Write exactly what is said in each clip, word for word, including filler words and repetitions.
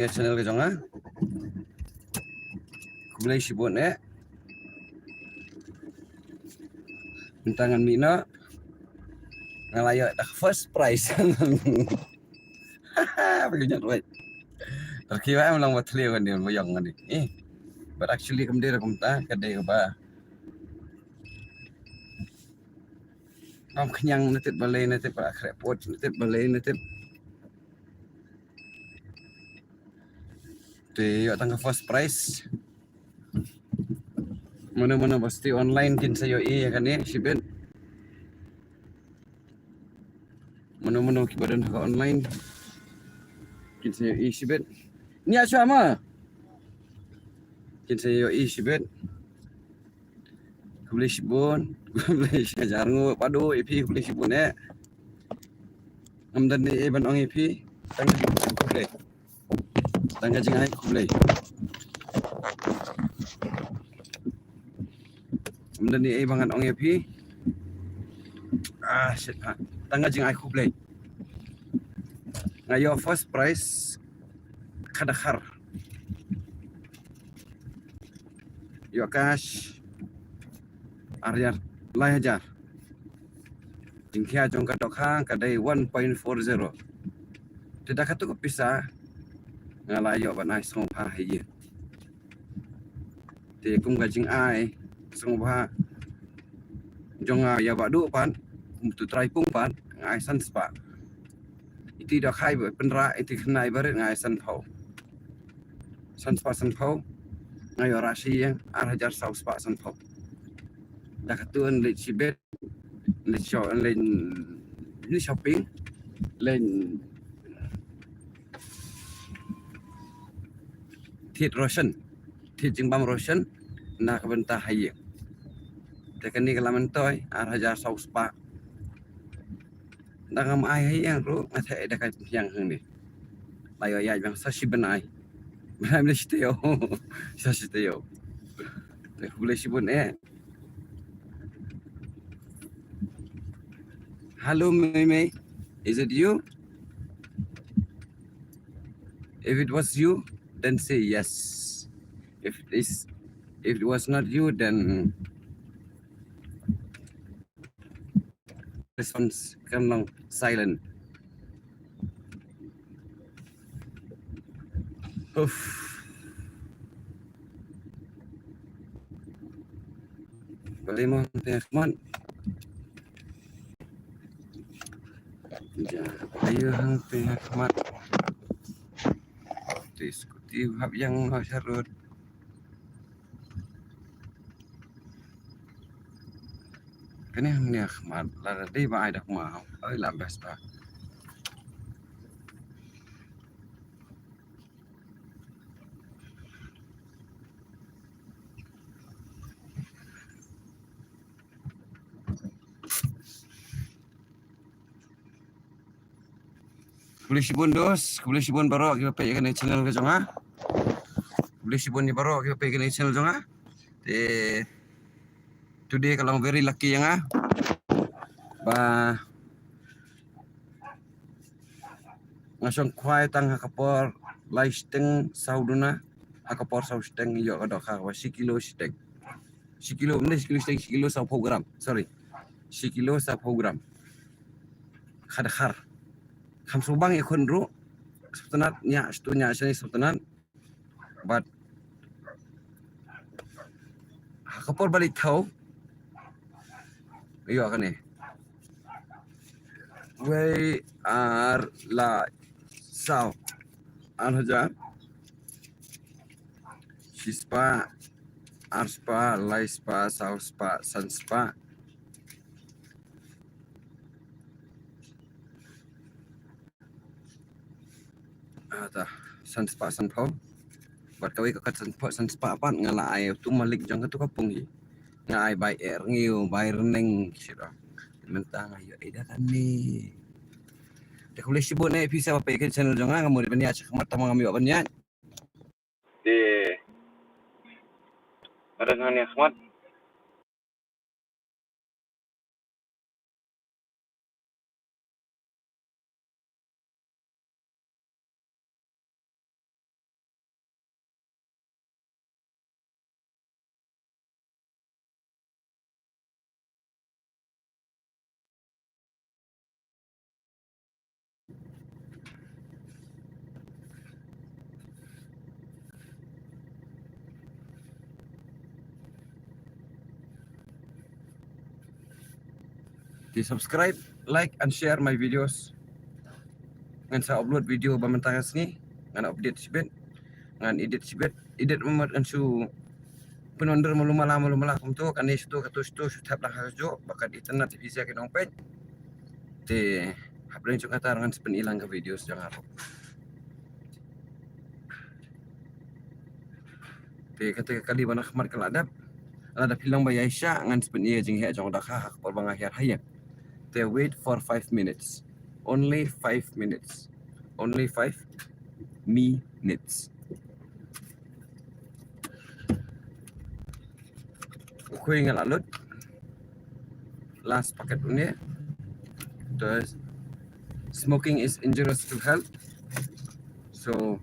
ïa channel ka jong nga. Khublei shibun eh. Mynta ngan mih noh. Nga la ïoh da first prize. Ba ka jot wei. Terkiwei em long ba thliew kan dei ba ïong kan dei. Eh. But actually kam dei da kumta ka dei ba. Ngam khñiang na tit balei na tit ba khreh put na tit balei na tit. Te ïoh tang ka first prize. Mano mano ba stay online kin sa ïohi ïa kane shibit. Mano mano kiba don ha ka online kin sa ïohi shibit. Nia shuwa ma. Kin sa ïohi shibit. Khublei shibun. Khublei shi hajar nguh padu ïa phi khublei shibun eh. Ngam don ei ei ban ong ïa phi. Tang khublei. Tang ka jingai khublei. Ngam don ei ei ba ngan ong ïa phi. Ah shit ha. Tang ka jingai khublei. Nga ïoh first prize. Khadkhar. Ïoh cash. Ar hajar. Lai hajar. Jingkhia jong ka dohkha ka dei one point four zero. Te da katu ka pisa nga la ïoh ban ai sngewbha ha ïing. Te kum ka jingai sngewbha jong nga ïa Bah Duh pat, kum utu u trai pung pat, nga ai san spah. Iti dohkha iba pynrah, iti khynnah iba rit nga ai san phew. San spah san phew. Nga ïoh rah sha ïing ar hajar saw spah san phew. Da katu yn leit shibit, leit sho-, leit, leit shopping, leit thied ration, thied jingbam ration na ka bynta ha ïing. Te kane ka la myntoi ar hajar saw spah. Dang ngam ai ha ïing ruh nga theh da ka pynhiang hangne. La ïoh ïaid biang sa shi bnai. Bnai mlei shi taïew. Sa shi taïew. Te khublei shibun eh. Hello Mei Mei, is it you? If it was you, then say yes. If it is, if it was not you, then response kan long silent. Uff. Balei mo hangtei ha khmat? Ja, ayu hangtei ha khmat. Te skuti hap ïeng noh sha rud. Kane hangne ha khmat, lada dei ba ai da kma, oi la best ba. Khublei shibun dos, khublei shibun baroh kiba peit ïa kane channel ka jong nga. Khublei shibun ïa baroh kiba peit ïa kane channel jong nga. Te today ka long very lucky ïa nga ba nga shong khwai tang ha ka por lai shiteng saw duna, ha ka por saw shiteng ïoh ka dohkha kaba shi kilo shiteng. Shi kilo, ym dei shi kilo shiteng, shi kilo saw phew gram. Sorry. Shi kilo saw phew gram. Khadkhar. Kham sngewbang ïa khun ruh. Sngewtynnat, ñiah shatu, ñiah shane, sngewtynnat. Bad ha ka por ba leit thaw, ïoh kane. Wei, ar, lai, saw. Ar hajar. Shi spah, ar spah, lai spah, saw spah, san spah. Ah, ta, san spah san phew. Bad kawei ka kat san phew, san spah pat nga la ai utu malik jong katu ka pung hi. Nga ai bai eh rngiew, bai rneng, shit, ah. Mynta nga ïoh ai da kane. Te khublei shibun eh, phi sa ba peit ïa ka channel jong nga, nga mut ban ïaid sha khmat tang ma ngam ïoh ban ïaid. Te, ada nga ne khmat. Te subscribe, like and share my videos. Ngan sa upload video ba mynta ka sngi, ngan update shibit, ngan edit shibit, edit mo ngan shu pynwandur malu mala malu mala kumto, kane shuh to kato shuh to shu thep lang ha ka juh, ba ka internet te phi sha ki nongpeit. Te hapdeng jong kata ngan sa pyni lang ka videos jong nga. Te kata ka kali ba na khmat ka la dep. Lada phi long ba ïaishah ngan sa pyni ïa ka jingheh jong ka dohkha ha ka por ba nga hiar ha ïing. Te wait for five minutes. Only five minutes. Only five minutes. U khoi nga la lut. Last packet une. Te smoking is injurious to health. So,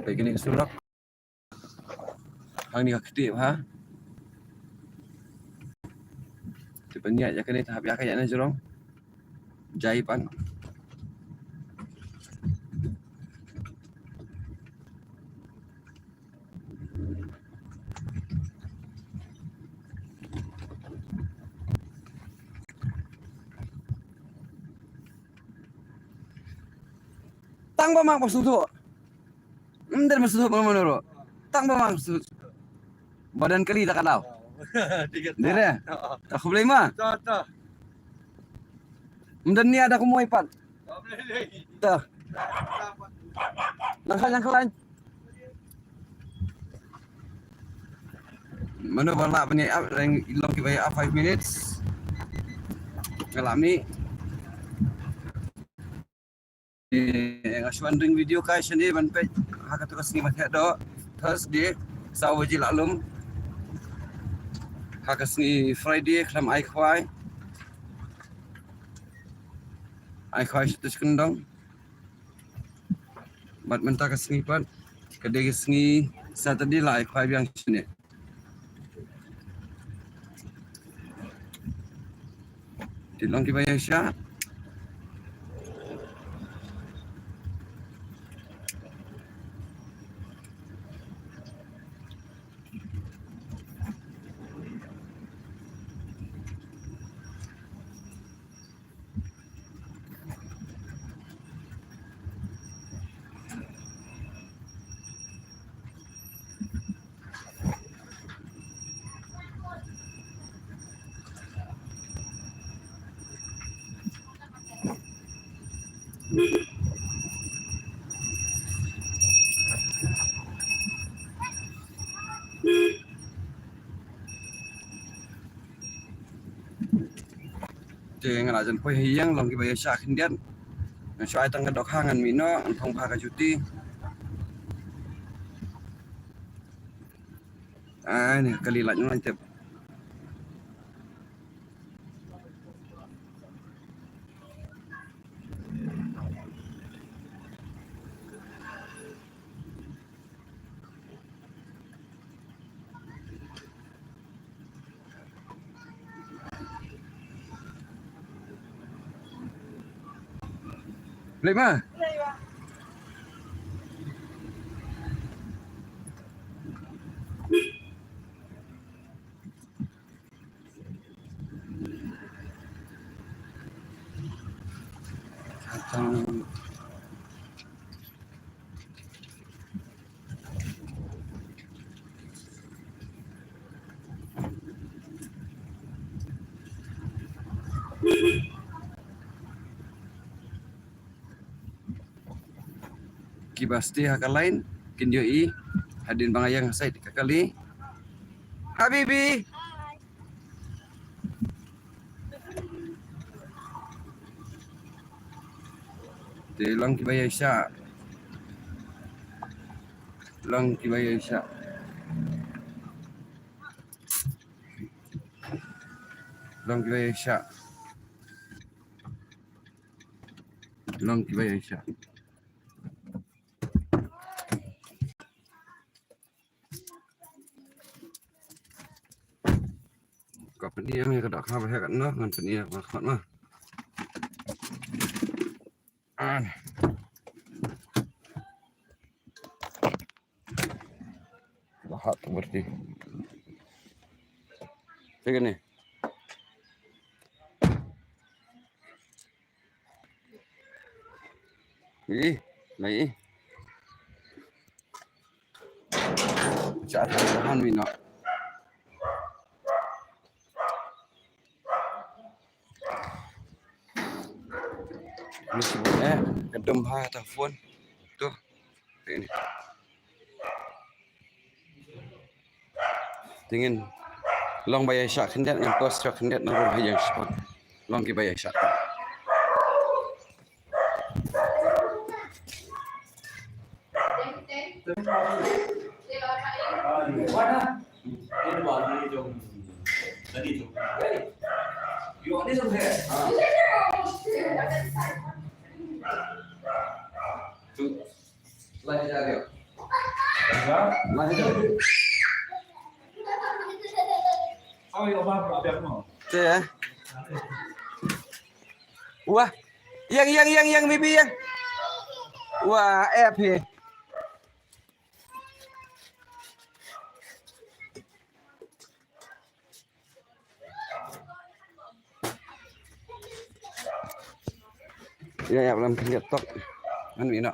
peit kane ka surok. Hangne ka kti ha. Te pynïaid ïa kane te hap ïa ka ïa na jrong. Jai pan. Tang ba mak ba sngewthuh. Ym dei ban sngewthuh ba mano ruh. Tang ba mak sngewthuh. Ba don kali da ka daw. Dei re. Ta khublei ma. Ym don nia da kumoi pat. Ta. Nang khlaiñ, nang khlaiñ. Mano ba lah ban ïa ap, reng long kiba ïa ap five minutes. Nga lah mih. Eh, nga shu wan ring video kai shane ban peit ha katu ka sngi ba theh doh Thursday, saw baje la lum. Ha ka sngi Friday khlem ai khwai. Ai khwai sha tu sha kyndong. Bad mynta ka sngi pat ka dei ka sngi Saturday la ai khwai biang shane. Te long kiba ïaishah. Te nga la jan poi ha ïing, long kiba ïaishah khyndiat. Ngan shu ai tang ka dohkha ngan mih noh, ngan phong bha ka juti. Ai ne kali lait ngan tip. Leh ma. Kiba stay ha ka line kin ïohi hadien ba nga ïeng ha side ka kali. Habibi. Te long kiba ïaishah. Long kiba ïaishah. Long kiba ïaishah. Long kiba ïaishah. Ka pyni ïa ka dohkha ba heh katno, ngan pyni ïa ka khmat ma. An. Hot berdi. Tengok ni. Ih, mai. Cak tahan mi nak. Ni sibuk eh, kedem ha ta phone. Tu. Ni. Tingin long ba ïa shah khyndiat ngan post shah khyndiat na ruh ha ïa shah. Long ki ba ïa shah. Te, eh. Wah. Yang, yang, yang, yang, bibi yang. Wah, eh, pi. Ya, ya, belum lihat tok. Anu ina.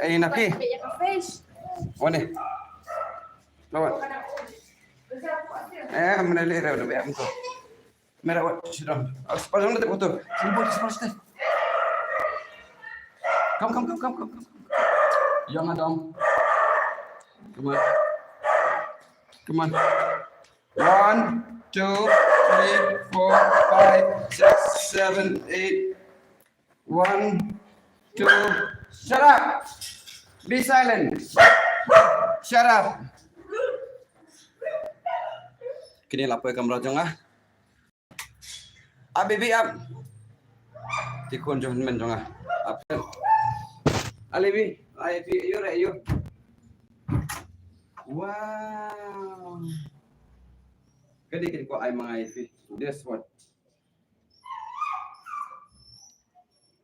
Eh, ina pi. Wane. Lawan. Eh, mana le re udah banyak muka. Mera wat sidon. Aku sepasang dah foto. Sini buat sepasang. Come, come, come, come, come, come. Yang ada. Come on. Come on. One, two, three, four, five, six, seven, eight. One, two. Shut up. Be silent. Shut up. Kini lapor kamera jong ah. Abi bi ap. Ti khun jong men jong ah. Ap. Ali bi. Ai bi, ayo re, ayo. Wow. Kadi kadi ko ai mangai fi. This one.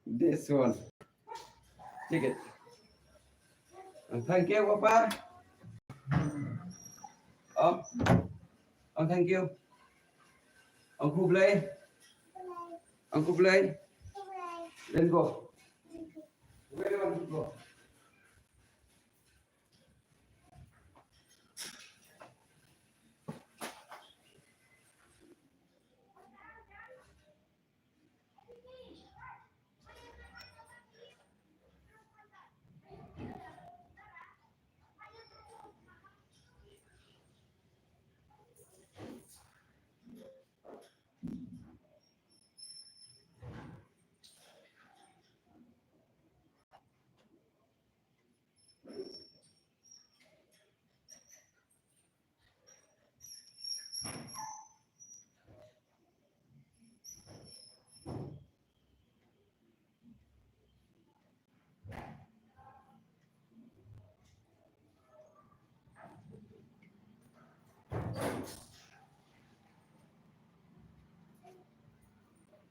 This one. Take it. And thank you, Papa. Oh. Oh, thank you. Uncle Blay. Uncle Blay. Then go. Where do you want to go?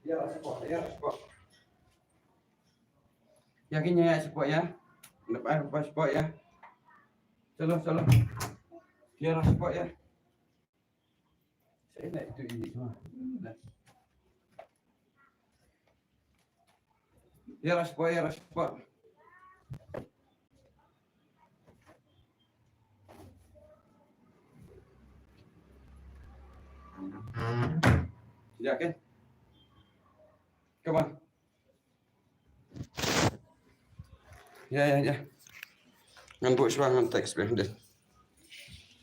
Ya, support, ya, support. Ya, kini ya, support, ya. Lepas, lepas, support, ya. Chalo, chalo. Ya, support, ya. Saya nak itu ini semua. Dah. Ya, support, ya, support. Ya, okay. Come on. Ya, ya, ya. Ngan buh shuwa ngan text beh deh.